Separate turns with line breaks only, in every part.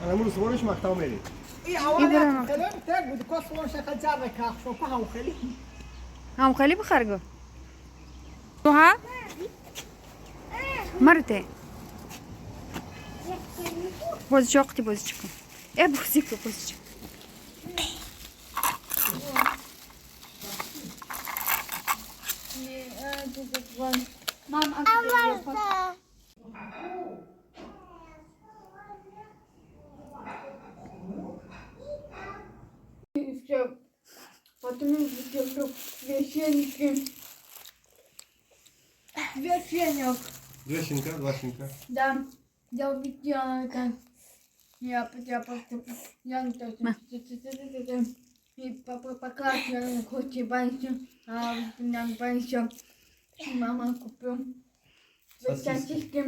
Анамун свориш мактаб мери.
هم خیلی بخرگو ها مرته بازی چاقتی بازی چکن اه بازی کن بازی چکن.
Потом священники. Священник.
Две щенка, два щенка.
Да. Я увидела это. Я просто... Я и пока я хочет больше, а нам больше. Мама купил. Сосиски.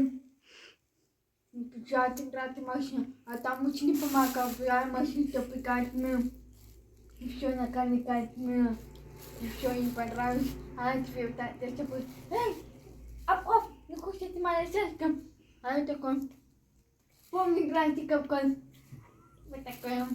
Брать машину. А там очень помогал. Я машину пекать. И все на каникать. И все им понравилось. А теперь такой, эй, оп, ну кушайте моя сестра. А я такой, помни грантиков, вот такой.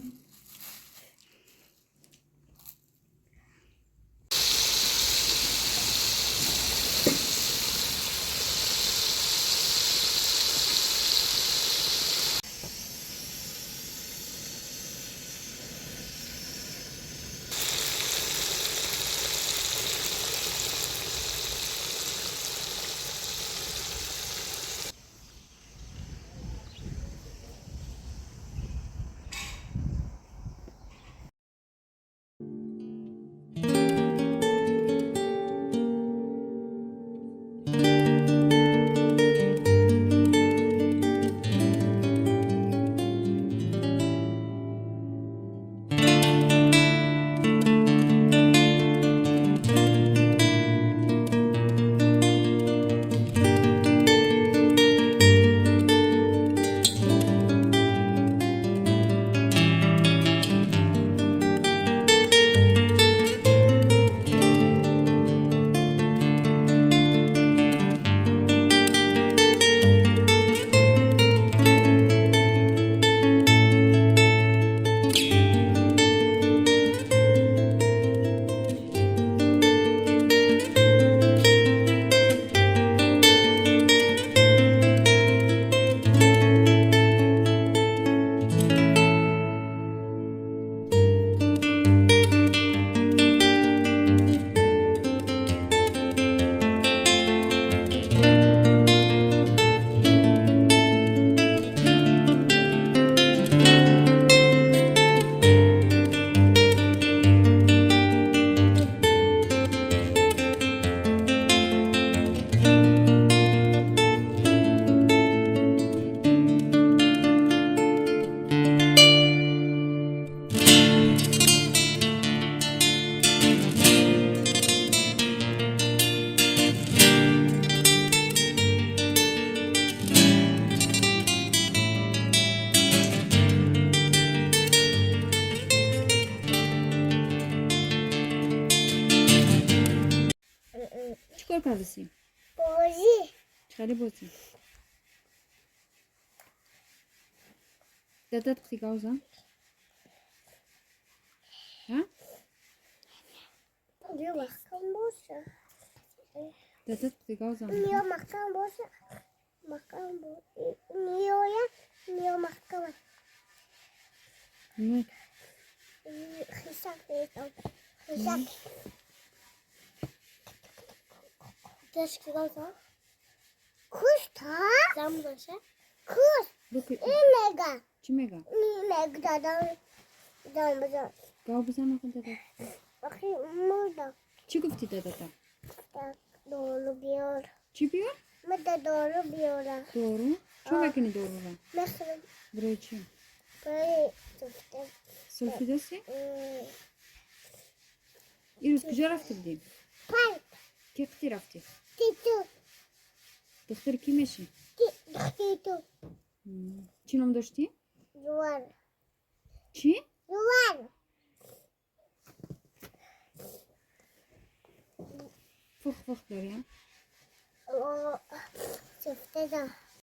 چیکار کردی؟
بازی.
چخلی بازی؟ دادت قتی گاوزا؟ ها؟
بیا محکم باشه.
دادت قتی گاوزا؟
بیا محکم باشه. محکم باشه. میایم میا محکم.
نه.
خیسک خیسک. کوش تا؟ کوش. این میگه.
چی میگه؟
میگه دادم دادم بزن.
گاو بزن آخه دادا.
آخه مردم.
چی گفتی دادا؟
دارو بیار.
چی بیار؟
من دارو بیارم.
دارو؟ چون میکنی دارو را؟
میخورم.
برای چی؟
برای سلفه.
سلفه دستی؟ این روز کجا رفتی بودی؟
پارک.
کی قطی رفتی؟
تیتو.
دختر کی میشی؟
تیتو.
چی نام داشتی؟
جوان.
چی؟
جوان.
فخ فخ داری ها؟
سفته دا.